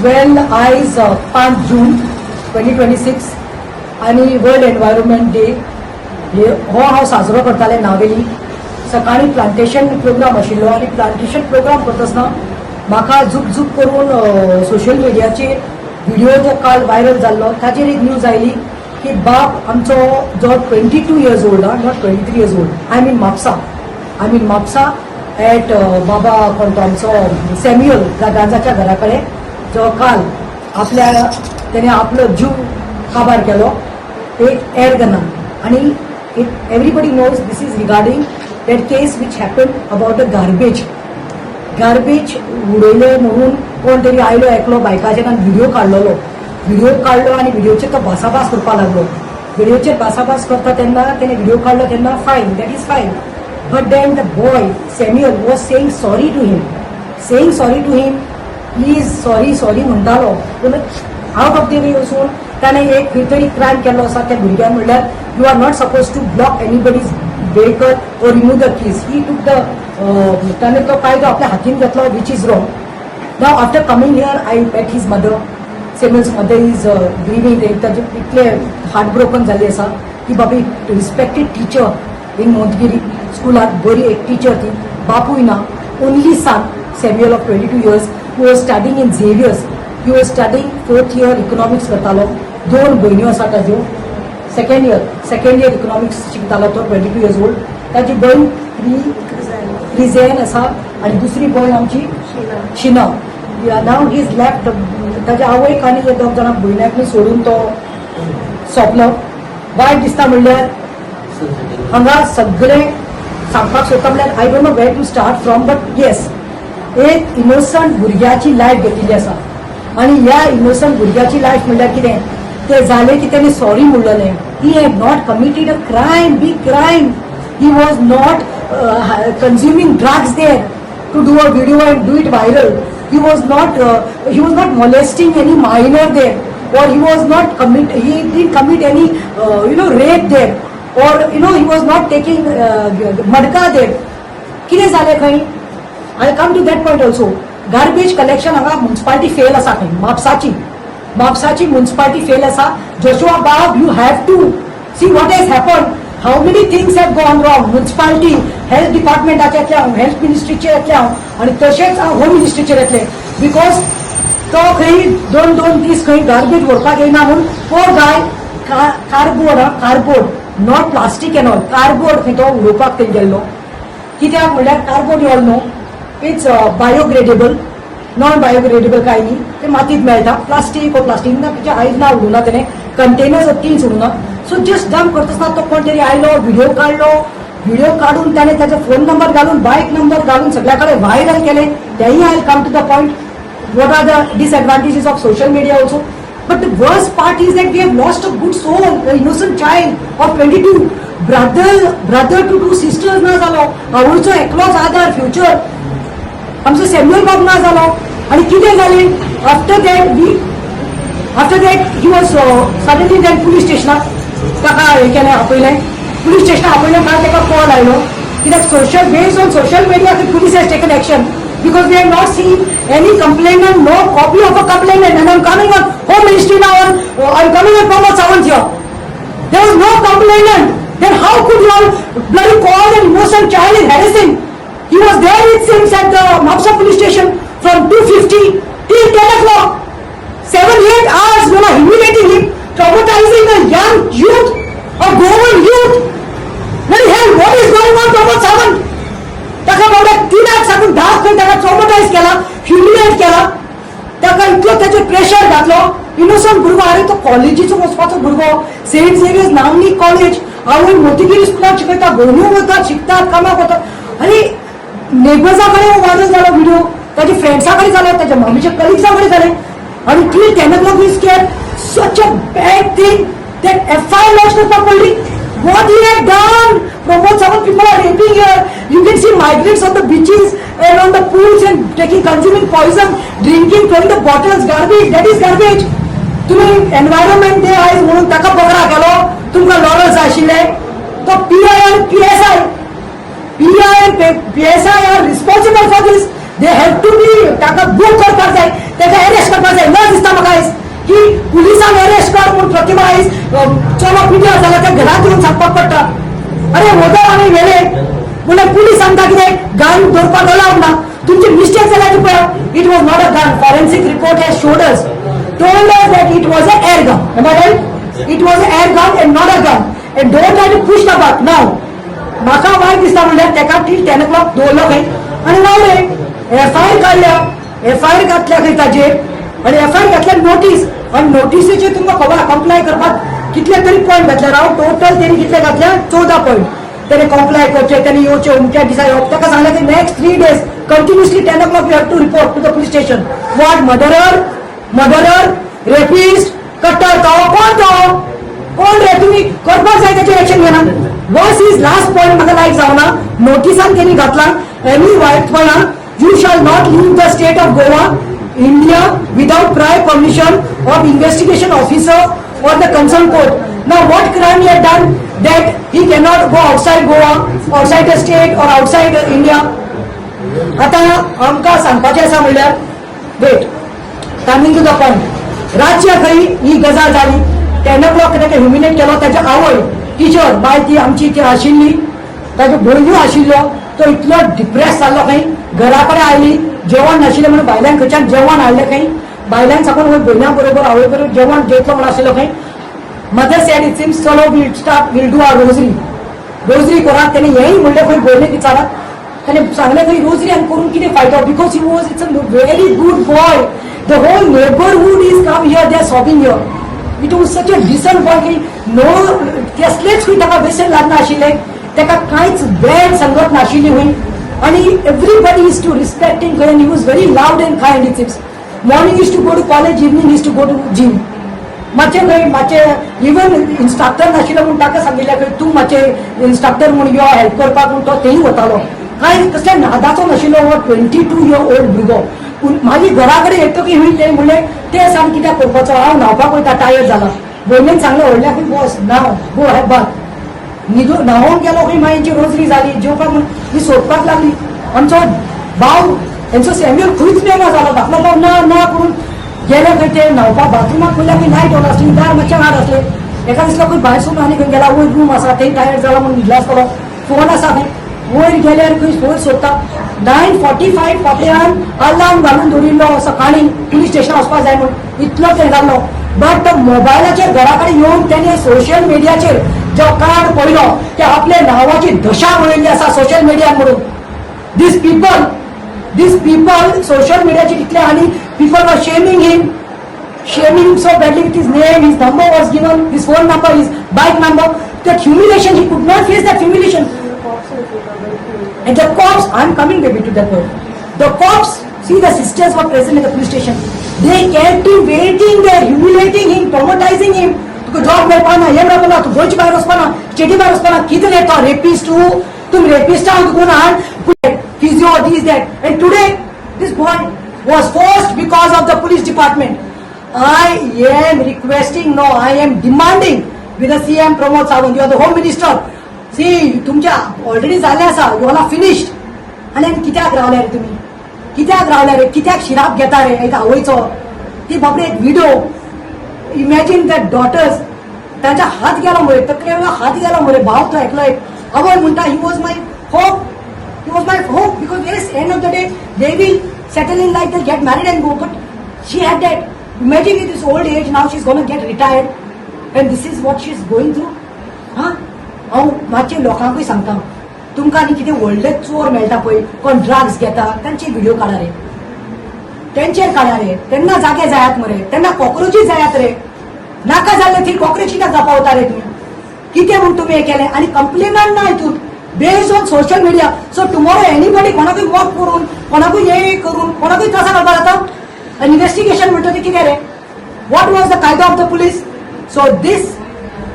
वेल, आयज 5 जून 2026 आनी world environment day हे हो हांव साजरो करताले नावेली. सकाळी प्लांटेशन प्रोग्राम आशिल्लो आनी प्लांटेशन प्रोग्राम करतासतना म्हाका झुप झुप करून सोशल मिडियाचेर व्हिडिओ जो काल व्हायरल जाल्लो, ताचेर एक न्यूज आयली की बाब आमचो जो 22 years old, not 23 years old, I mean Mapusa, I mean Mapusa at बाबा कोण तो आमचो सॅम्युअल ब्रागांजाच्या घरा कडेन, जो काल आपल्या त्याने आपलो जीव काबार केलो एक एअर गनान. आणि it everybody knows this is regarding that case which happen about the garbage. Garbage उडयले म्हणून कोण तरी आयलो एकलो बायकाचेर आनी व्हिडिओ काडलेलो. व्हिडिओ काडलो आनी व्हिडिओचेर तो भासाभास करपाक लागलो. व्हिडिओचेर भासाभास करता तेन्ना तेणे व्हिडिओ काडलो तेन्ना fine, that is fine, but then the boy Samuel was saying sorry to him, saying sorry to him, please, sorry, sorry म्हणटालो. पूण आउट ऑफ the वे वचून ताणें एक खंय तरी क्रायम केल्लो आसा त्या भुरग्यान. म्हणल्यार you are not suppose to block anybody's vehicle or remove the keys. He took the ताणें तो कायदो आपल्या हातीन घेतलो, which is wrong. Now, after coming here, I met his mother. Samuel's mother is grieving. ताजे इतले हार्ट ब्रोकन जाल्ली आसा की बाबा, रिस्पेक्टेड टिचर इन मोंतगिरी स्कुलात बरी एक टिचर ती, बापूय ना, only son Samuel of 22 years who was studying in Xavier's. He was studying fourth year, economics करतालो. दोन भयण्यो आसा ताज्यो. सेकंड इयर इकॉनॉमिक्स शिकतालो तो, 22 इयर्स ओल्ड. ताजी बहीण क्रिझेन आसा आनी दुसरी भयण आमची शिना. नाव he is left. ताच्या आवयक आनी हे दोग जाणां भयण्याक सोडून तो सोंपलो. वायट दिसता म्हणल्यार हांगा सगळे सांगपाक सोदता म्हणल्यार I don't know where to start from, but yes, एक इनोसंट भुरग्याची लायफ घेतिल्ली आसा. आनी ह्या इनोसंट भुरग्याची लायफ म्हणल्यार कितें ते जालें की तेणी sorry म्हणलेलें. He had not committed a crime, big crime. He was not consuming drugs there to do a video and do it viral. He was not molesting any minor there, or he was not commit he didn't commit any rape there, or he was not taking matka there. कितें जालें खंय? I come to that point also. Garbage collection हांगा municipality fail आसा खंय. म्हापसाची municipality fail आसा. Joshua बाब, you have to see what has happen, how many things have gone wrong. Municipality, health डिपार्टमेंटाचे येतले हांव, हेल्थ मिनिस्ट्रीचेर येतले हांव आनी तशेंच हांव होम मिनिस्ट्रीचेर येतले, because तो खंय दोन दोन दीस खंय गार्बेज व्हरपाक येयना म्हूण poor guy cardboard, cardboard, not plastic and all, cardboard खंय तो उडोवपाक थंय गेल्लो. कित्याक म्हणल्यार cardboard, you all know, it's biodegradable, non biodegradable काय न्ही, ते मातीत मेळटा. प्लास्टीक हो प्लास्टीक ना, तुज्या आयज ना उडोवना तेणे, कंटेनर्स तीन सोडूना. सो जस्ट डंप करतासतना तो कोण तरी आयलो, व्हिडिओ काडलो. व्हिडिओ काडून त्याने त्याचा फोन नंबर घालून, बायक नंबर घालून सगळ्या कडेन व्हायरल केले. तेही I come to the point, what are the disadvantages of social media also. But the worst part is that we have lost a good soul, an innocent child of 22, brother to two sisters ना जालो, आवयचो एकलोच आधार, future आमचो Samuel बाब ना जालो. आनी कितें जालें after that he was suddenly then police स्टेशनाक ताका हें केलें, आपयलें. पुलीस स्टेशनाक आपयलें. काल ताका कॉल आयलो कित्याक social based on social media police has taken action, because we have not seen any complainant, no copy of a complainant. And I'm coming on Home Ministry now, I'm coming on Pramod Sawant here. There was no complainant. Then how could you all bloody call an innocent child and harass him? He was there, it seems, at the Mapsa police station from 2:50 till 10 o'clock. 7, 8 hours you are humiliating him, traumatizing a young youth, a Goan youth. Bloody hell, what is going on, Pramod Sawant? ताका बाबड्या तिनाक साकून 10 खंय ताका ट्रॉमटायज केला, humiliate केला ताका, इतलो ताचेर pressure घातलो. इनोसंट भुरगो. अरे, तो कॉलेजीचो वचपाचो भुरगो, सेंट झेवियर्स नामनी कॉलेज. आवय मोतीगिरी स्कुलात शिकयता, भयण्यो वतात, शिकतात, कामाक वतात. आनी नेबर्सा कडेन व्हायरल जालो व्हिडिओ, ताच्या फ्रेंड्सा कडेन जालो, ताच्या मम्मीच्या कलिग्सा कडेन जालें. आनी till 10 o'clock is kept. Such a bad thing that FIR lodge करपाक पडली. What he had done? Pramod Sawant, people are raping here. You can see migrants on the beaches and on the pools and taking, consuming poison, drinking, throwing the bottles, garbage. That is garbage. तुम्ही environment day आयज म्हणून ताका बकरा केलो. तुमकां laurels जाय आशिल्ले. तो पीआय आनी PSI, PI and PSI are responsible for this. They have to be, ताका बूक करपाक जाय, ताका अरेस्ट करपाक जाय. पिड्यार जाला त्या घरात येवन सांगपाक पडटा. अरे, वोदोळ आमी व्हेले म्हणल्यार पुलीस सांगता कितें, गन दवरपाक अलावड ना. तुमची मिस्टेक जाल्या ती पळय. It was not a gun. Forensic report has showed us, told us that it was a air gun. Am I right? It was a air gun and not a gun. And don't try to push the buck now. म्हाका वायट दिसता म्हणल्यार तेका till 10 ओ clock दवरलो खंय आनी रावले. FIR काडल्या, एफआयआर घातल्या खंय ताजेर आनी एफआयआर घातल्या नोटीस आनी नोटीसीचेर तुमकां खबर, कंप्लाय करपाक कितले तरी पॉयंट घातले. राव, टोटल तेणी कितले घातल्या? 14 पॉयंट. तेणे कंप्लाय करचे, तेणे येवचे, अमक्या दिसा येवप. ताका सांगलें की next 3 days continuously 10 o'clock you have to report to the police station. What murderer, murderer, rapist, cutter तो कोण? तो कोण रे तुम्ही? करपाक जाय त्याचेर एक्शन घेना. वर्स is last point म्हाका लायक जावना. नोटिसान तेणी घातला any वायटपणा, you shall not leave the state of Goa, India without prior permission of investigation officer or the concerned court. Now, what crime he had done that he cannot go outside Goa, outside the state or outside India? आता आमकां सांगपाचें आसा म्हणल्यार, wait, coming to the point, रातच्या खंय ही गजाल जाली. 10 ओ clock ताका ह्युमिलेट केलो. ताच्या आवय टिचर बाय ती आमची ती आशिल्ली, ताजो भयणूय आशिल्लो. तो इतलो डिप्रेस जाल्लो खंय. घरा कडेन आयली, जेवण नाशिल्लें म्हणून भायल्यान खंयच्यान जेवण हाडलें खंय. भायल्यान साकून वयर भयणा बरोबर, आवय बरोबर जेवण जेवतलो म्हण आशिल्लो खंय. Mother said, it seems, चलो, we'll start, we'll do our rosary. Rosary करा. त्याने हेंय म्हणलें खंय भयणीक विचारात. त्याने सांगलें खंय, रोजरी आनी करून कितें फायदो? Because he was, it's a very good boy. The whole neighbourhood is come here, they are sobbing here. It was such a decent boy की नो, कसलेच खंय ताका व्यसन लागनाशिल्लें, ताका कांयच बॅड संगत नाशिल्ली खंय आनी everybody used to respect him खंय. He was very loud and kind, it seems. Morning used to go to college, evening used to go to gym. मातशें खंय मातशें इवन इन्स्ट्रक्टर नाशिल्लो म्हूण ताका सांगिल्लें खंय, तूं मातशें इन्स्ट्रक्टर म्हूण यो हेल्प करपाक म्हूण. तो तेय वतालो. कांय कसल्या नादाचो नाशिल्लो हो 22 इयर ओल्ड भुरगो. पूण मागीर घरा कडेन येतकीर हुयले म्हणलें, ते सांग कित्याक करपाचो, हांव न्हांवपाक वयता, टायर्ड जाला. भयणीन सांगलें व्हडल्या खंय, बस न्हांव, गो have bath. न्हिदून न्हांवोंक गेलो खंय. मागीर रोजरी जाली, जेवपाक म्हूण ही सोदपाक लागली. आमचो भाव हेंचो सॅम्युअल खंयच मेळना जालो. धाकलो भाव ना ना करून गेले खंय. ते न्हांवपाक बाथरुमाक पळयल्यार खंय लायट ऑन आसली, दार मातशें आड आसलें. एका दिसलो खंय भायर सून आनी खंय गेला. वयर रूम आसा, थंय टायर्ड जाला म्हणून न्हिदला आसतलो, फोन आसा खंय. वयर गेल्यार खंय वयर सोदता. 9:45 बाबड्यान अलार्म घालून दवरिल्लो, सकाळीं पुलीस स्टेशनार वचपाक जाय म्हूण. इतलो तें जाल्लो. बट मोबायलाचेर घरा कडेन येवन तेणे सोशल मिडियाचेर जो कार्ड पळयलो की आपल्या नांवाची दशा वळिल्ली आसा सोशल मिडियान म्हणून. These people social मिडियाचेर इतले आनी people are shaming him, shaming so badly with his name, his number was given, his phone number, his bike number. That humiliation, he could not face that humiliation. And the cops, I'm coming, baby, to that point. The cops, see, the sisters were present at the police station. They kept him waiting there, humiliating him, traumatizing him. तुका job मेळपाना, हें मेळपाना, तूं गोंयचे भायर वचपाना, स्टेटी भायर वचपाना. कितें रे तो रेपिस्ट तूं? तुम रेपिस्टांक कोण हाड, physio, this, that. And today this boy was forced because of the police department. I am requesting, no, I am demanding with the CM Pramod Sawant, you are the Home Minister. See, तुमच्या already जाले आसा, you all are finished. आनी आनी कित्याक रावल्या रे तुम्ही? कित्याक रावल्या रे? कित्याक शिराप घेता रे एक आवयचो? ती बाबडे एक विडो. Imagine that daughters. तांच्या हात गेलो मरे, तकले हात गेलो मरे. भाव तो एकलो एक. आवय म्हणटा, he was my hope, he was my hope, because yes, end of the day they will settle in life, they get married and go. But she had that, imagine, in this old age, now she is gonna get retired and this is what she is going through. हा, हांव मातशें लोकांकूय सांगता, तुमकां आनी कितें व्हडले चोर मेळटा पळय, कोण ड्रग्स घेता, तांचे व्हिडिओ काडा रे, तेंचेर काडा रे. तेन्ना जागे जायात मरे, तेन्ना कॉक्रोचीस जायात रे. नाका जाल्ले थंय कॉक्रोच कित्याक जावपा रे तुमी? कितें म्हूण तुमी हें केलें? आनी कंप्लेनंट ना हितून, based on social media. So tomorrow anybody कोणाकूय वॉक करून, कोणाकूय हे करून, कोणाकूय त्रासा घालपाक जाता. इन्व्हेस्टिगेशन म्हणटा ते कितें रे? What was the कायदो of the police? So this,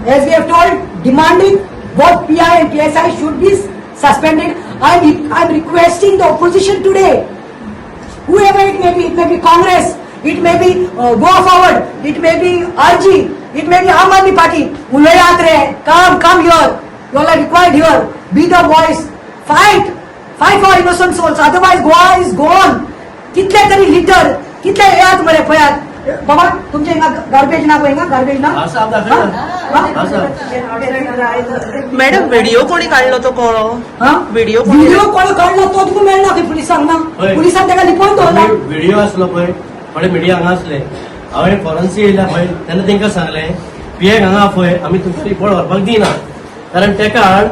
as we have told, demanding both PI and PSI should be suspended. I'm requesting the opposition today, whoever it may be, it may be Congress, it may be Goa Forward, it may be RG, it may be Aam Aadmi Party. उलयात रे, come, come here. You all are required here. Be the voice. Fight. Fight for innocent souls. Otherwise, Goa is gone. कितले तरी litre, कितले येयात मरे पळयात. बाबा, तुमचे हिंगा गार्बेज ना पळय, हिंगा गार्बेज ना. आसा, हांव दाखयता. हा? आसा. मॅडम, व्हिडिओ कोणी काढलो तो कळो? हा? व्हिडिओ कोणी- व्हिडिओ कोण काढला तो तुका मेळना खंय पुलिसांक ना. हय. पुलिसान ताका लिपोवन दवरला. व्हिडिओ आसलो पळय, थोडे मिडिया हांगा आसले. हांवें फॉरेन्सिक येयल्या पळय तेन्ना तांकां सांगलें, पिएक हांगा आपय, आमी तुमकां रिपोर्ट व्हरपाक दिना, कारण तेका आड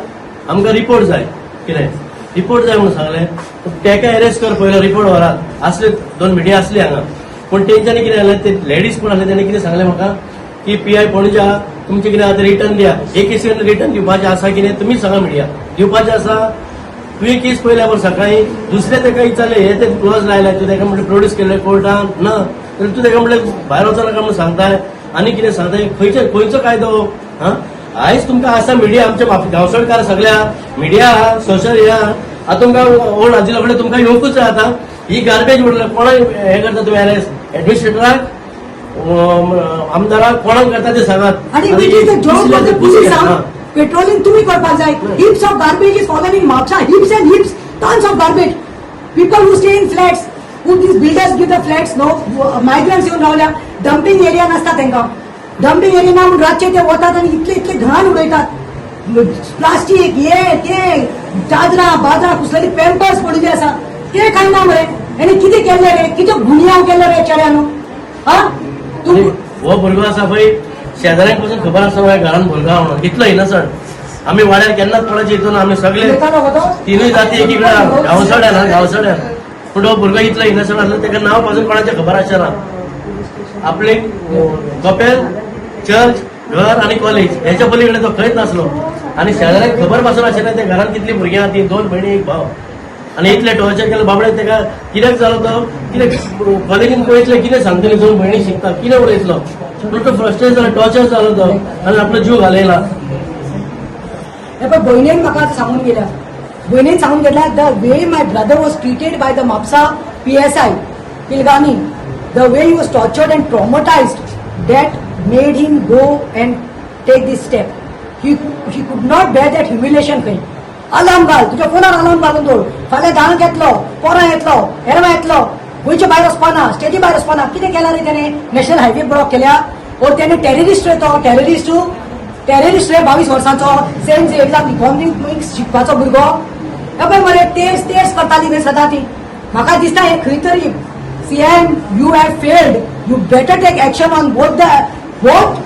आमकां रिपोर्ट जाय. कितें रिपोर्ट जाय म्हणून सांगलें. तेका अरेस्ट कर पयलो, रिपोर्ट व्हरात. आसले दोन मिडिया आसली हांगा, पूण तेंच्यांनी कितें जालें, ते लेडीज कोण आसले तेणी कितें सांगलें म्हाका की पी I Panaji आहा, तुमचें कितें आतां रिटर्न दिया. हे केसीन रिटर्न दिवपाचें आसा कितें तुमीच सांगा. मिडिया दिवपाचें आसा. तुवें केस पळयल्या बरोबर सकाळी दुसरे तेका विचारलें, हे ते क्लॉज लायले, तूं तेका म्हणलें प्रोड्यूस केल्ले कोर्टान ना जाल्यार तूं तेका म्हणलें भायर वचो नाका म्हणून सांगताय आनी कितें सांगताय? खंयचे खंयचो कायदो? हा, आयज तुमकां आसा मिडिया, आमच्या गांवसणकार सगळ्या मिडिया सोशल ह्या. आतां तुमकां ओल्ड आजिलो कडेन तुमकां येवंकूच जाय. आतां ही गार्बेज म्हणल्यार कोणाक हें करता तुमी अरेस्ट? एडमिनिस्ट्रेटराक, आमदाराक, कोणाक करता ते सांगात. आणि which is the job of the police. Patrolling तुम्ही करपाक जाय. Heaps of garbage is fallen in Mapusa, heaps and heaps, tons of garbage. People who stay in flats, who these builders give the flats, no, migrants येवन रावल्या. Dumping area नासता तांकां. Dumping area ना म्हणून रातचे ते वतात आनी इतले इतले घाण उडयतात, प्लास्टीक हे ते, चादरां बादरां कुसलेली, पेम्पर्स पडिल्ली आसा. ते काय ना मरे, हेणी कितें केल्लें रे? कितें गुन्यांव केल्लो रे चेड्यान? हा तूं आनी हो भुरगो आसा पळय, शेजाऱ्यांक पासून खबर आसा माझ्या घरान भुरगो आहा म्हणून. इतलो इनसंट. आमी वाड्यार केन्नाच कोणाची हितून आमी सगळे उलयतालो हो तो? तिनूय जाती एकीकडे गांवसड्यान, हा गांवसड्यान. पूण हो भुरगो इतलो इनसंट आसलो, तेका नांव पासून कोणाचें खबर आसचें ना. आपले कपेल, चर्च, घर आनी कॉलेज हेच्या पलीकडे तो खंयच नासलो आनी शेजाऱ्यांक खबर पासून आशिल्लें ते घरात कितली भुरगीं आहा ती, दोन भयणी, एक भाव. आनी इतले टॉर्चर केलें बाबडे तेका. कित्याक जालो तो? कितें कॉलेजीन पळयतले, कितें सांगतले? दोन भयणी शिकता, कितें उलयतलो? पूण तो फ्रस्ट्रेट जालो, टॉर्चर जालो तो आनी आपलो जीव घालयला. हे पळय, भयणीन म्हाका आतां सांगून गेल्या, भयणीन सांगून गेल्या, the way my brother was treated by the Mapusa PSI Pilgani, the way he was tortured and traumatized, that made him go and take this step. He could not bear that humiliation. खंय alarm घाल, तुज्या फोनार alarm घालून दवर, फाल्यां 10क येतलो, पोरां येतलो, हेरवा येतलो, गोंयच्या भायर वचपाना, स्टेटी भायर वचपाना. कितें केलां रे तेणें? नॅशनल हायवे ब्लॉक केल्या और तेणे टेररिस्ट रे तो, टेररिस्ट, टेररिस्ट रे. 22 वर्सांचो, सेंट झेवियर्साक इकॉनॉमिक्स शिकपाचो भुरगो. हे पळय मरे, तेच तेच करताली न्ही सदां ती. म्हाका दिसता हे खंय तरी CM, you have failed. You better take action on both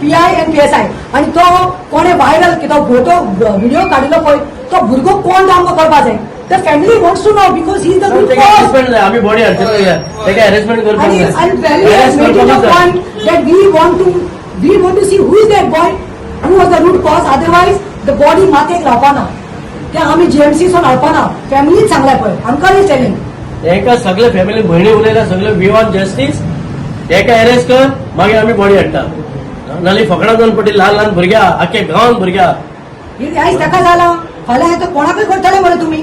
PI and PSI. आनी तो कोणे व्हायरल तो फोटो व्हिडिओ काडिल्लो पळय, तो भुरगो कोण तो आमकां कळपा जाय. The family wants to know because he is the तेका हॅरेसमेंट जाय. आमी बॉडी हाडचे, तेका हॅरेसमेंट करपाक आणि जाय. And family has Arrest made it a करपाकूच जाय. point that we want to see who is that boy, who was the root cause. Otherwise, the body मातयेक लावपाना ते आमी जीएमसी सोन हाडपाना. फॅमिलीन सांगलाय पळय, आमकां is telling. तेका सगळे फॅमिली भयणी उलयल्या सगळे, we want justice. तेका अरेस्ट कर, मागीर आमी बॉडी हाडटा. नाल्यार फकडां जावन पडटी. ल्हान ल्हान भुरग्या, आख्या गांवान भुरग्या. आयज ताका जाला, फाल्यां तो कोणाकूय करतले मरे. तुमी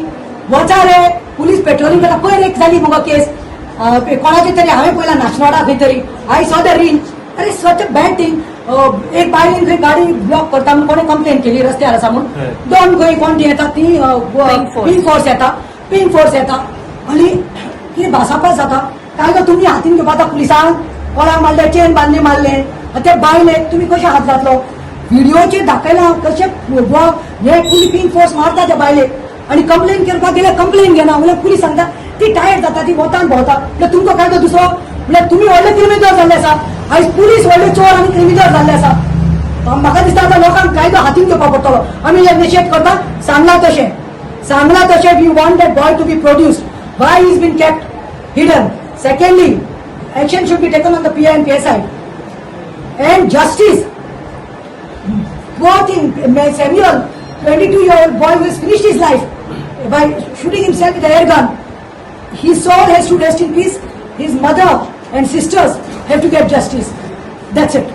वचा रे, पुलीस पेट्रोलिंग करता. पयर एक जाली मुगो केस कोणाची तरी, हांवें पळयला नाशनवाडा खंय तरी. I saw the reel. अरे, सच अ बॅड थिंग. एक बायलेन खंय गाडी ब्लॉक करता म्हणून कोणें कंप्लेन केली, रस्त्यार आसा म्हणून. हय. दोन खंय कोण ती येता ती Pink force. Pink force येता, पिंक फोर्स येता आनी कितें भासाभास जाता. कायदो तुमी हातीन घेवपा आतां पुलिसांक कोणाक मारले, चेन बांदले, मारले. आनी ते बायलेक तुमी कशें हात घातलो? व्हिडिओचेर दाखयला कशें हे पुलीस पिंक फोर्स मारता त्या बायलेक. आनी कंप्लेन करपाक गेल्यार कंप्लेन घेना. म्हणल्यार पुलीस सांगता ती टायर्ड जाता, ती वतान भोंवता. म्हणल्यार तुमकां कायदो दुसरो? म्हणल्यार तुमी व्हडले क्रिमिनल जाल्ले आसा. आयज पुलीस व्हडले चोर आनी क्रिमिनल जाल्ले आसा. म्हाका दिसता आतां लोकांक कायदो हातीन घेवपाक पडटलो. आमी हे निशेध करता. सांगला तशें, सांगला तशें, we want that boy to be produced. Why is been kept hidden? Secondly, action should be taken on the PI and PSI and justice. Poor thing, Samuel, 22-year-old boy who has finished his life by shooting himself with an air gun. His soul has to rest in peace. His mother and sisters have to get justice. That's it.